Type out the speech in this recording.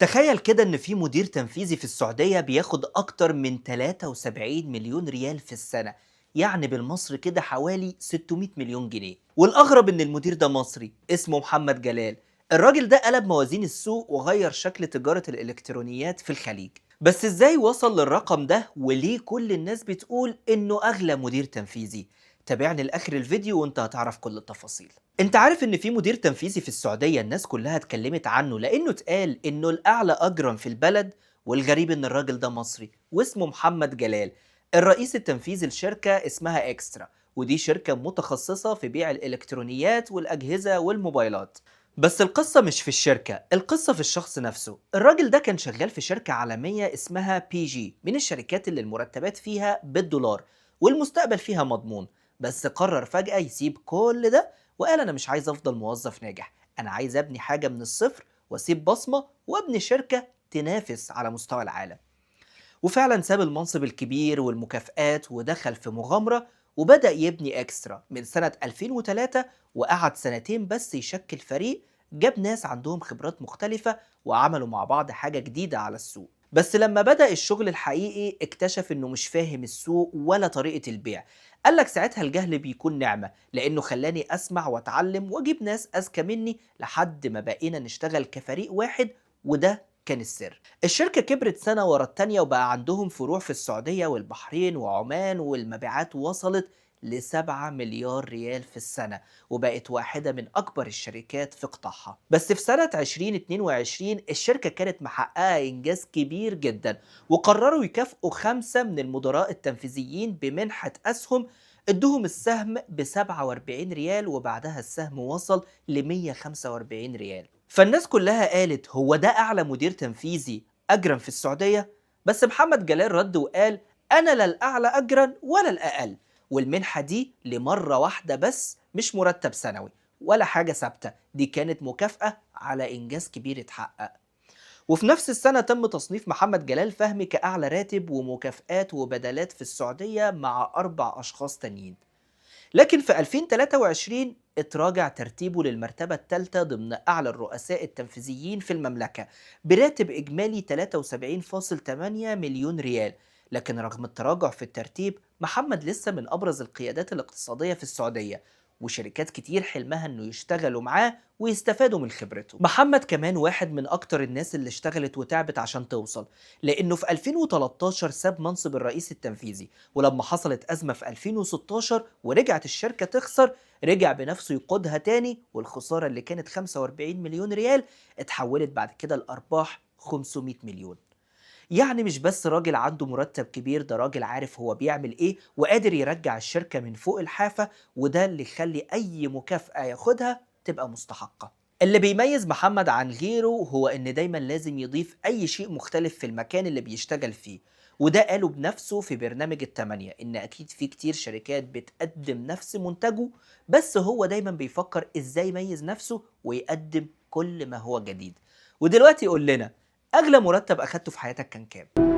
تخيل كده إن في مدير تنفيذي في السعودية بياخد أكتر من 73 مليون ريال في السنة، يعني بالمصري كده حوالي 600 مليون جنيه. والأغرب إن المدير ده مصري اسمه محمد جلال. الراجل ده قلب موازين السوق وغير شكل تجارة الإلكترونيات في الخليج. بس إزاي وصل للرقم ده وليه كل الناس بتقول إنه أغلى مدير تنفيذي؟ تابعني لآخر الفيديو وانت هتعرف كل التفاصيل. انت عارف ان في مدير تنفيذي في السعودية الناس كلها اتكلمت عنه لانه اتقال انه الاعلى اجرا في البلد، والغريب ان الراجل ده مصري واسمه محمد جلال، الرئيس التنفيذي لشركة اسمها اكسترا، ودي شركة متخصصة في بيع الالكترونيات والاجهزة والموبايلات. بس القصة مش في الشركة، القصة في الشخص نفسه. الراجل ده كان شغال في شركة عالمية اسمها بي جي، من الشركات اللي المرتبات فيها بالدولار والمستقبل فيها مضمون. بس قرر فجأة يسيب كل ده وقال أنا مش عايز أفضل موظف ناجح، أنا عايز أبني حاجة من الصفر وأسيب بصمة وأبني شركة تنافس على مستوى العالم. وفعلا ساب المنصب الكبير والمكافآت ودخل في مغامرة وبدأ يبني اكسترا من سنة 2003، وقعد سنتين بس يشكل فريق، جاب ناس عندهم خبرات مختلفة وعملوا مع بعض حاجة جديدة على السوق. بس لما بدأ الشغل الحقيقي اكتشف انه مش فاهم السوق ولا طريقة البيع. قالك ساعتها الجهل بيكون نعمة، لانه خلاني اسمع واتعلم واجيب ناس اذكى مني لحد ما بقينا نشتغل كفريق واحد، وده كان السر. الشركة كبرت سنة ورا التانية وبقى عندهم فروع في السعودية والبحرين وعمان، والمبيعات وصلت ل7 مليار ريال في السنة، وبقت واحدة من أكبر الشركات في قطاعها. بس في سنة 2022 الشركة كانت محققة إنجاز كبير جدا، وقرروا يكافئوا 5 من المدراء التنفيذيين بمنحة أسهم، ادوهم السهم ب 47 ريال، وبعدها السهم وصل ل 145 ريال. فالناس كلها قالت هو ده أعلى مدير تنفيذي أجرا في السعودية؟ بس محمد جلال رد وقال أنا لا الأعلى أجرا ولا الأقل، والمنحة دي لمرة واحدة بس، مش مرتب سنوي ولا حاجة ثابتة، دي كانت مكافأة على إنجاز كبير اتحقق. وفي نفس السنة تم تصنيف محمد جلال فهمي كأعلى راتب ومكافآت وبدلات في السعودية مع 4 أشخاص تانيين. لكن في 2023 اتراجع ترتيبه للمرتبة الثالثة ضمن أعلى الرؤساء التنفيذيين في المملكة براتب إجمالي 73.8 مليون ريال. لكن رغم التراجع في الترتيب، محمد لسه من أبرز القيادات الاقتصادية في السعودية، وشركات كتير حلمها انه يشتغلوا معاه ويستفادوا من خبرته. محمد كمان واحد من اكتر الناس اللي اشتغلت وتعبت عشان توصل، لانه في 2013 ساب منصب الرئيس التنفيذي، ولما حصلت ازمة في 2016 ورجعت الشركة تخسر، رجع بنفسه يقودها تاني، والخسارة اللي كانت 45 مليون ريال اتحولت بعد كده لأرباح 500 مليون. يعني مش بس راجل عنده مرتب كبير، ده راجل عارف هو بيعمل ايه وقادر يرجع الشركة من فوق الحافة، وده اللي يخلي اي مكافأة ياخدها تبقى مستحقة. اللي بيميز محمد عن غيره هو ان دايما لازم يضيف اي شيء مختلف في المكان اللي بيشتغل فيه، وده قاله بنفسه في برنامج التمانية ان اكيد في كتير شركات بتقدم نفس منتجه، بس هو دايما بيفكر ازاي يميز نفسه ويقدم كل ما هو جديد. ودلوقتي قول لنا اغلى مرتب اخدته في حياتك كان كام؟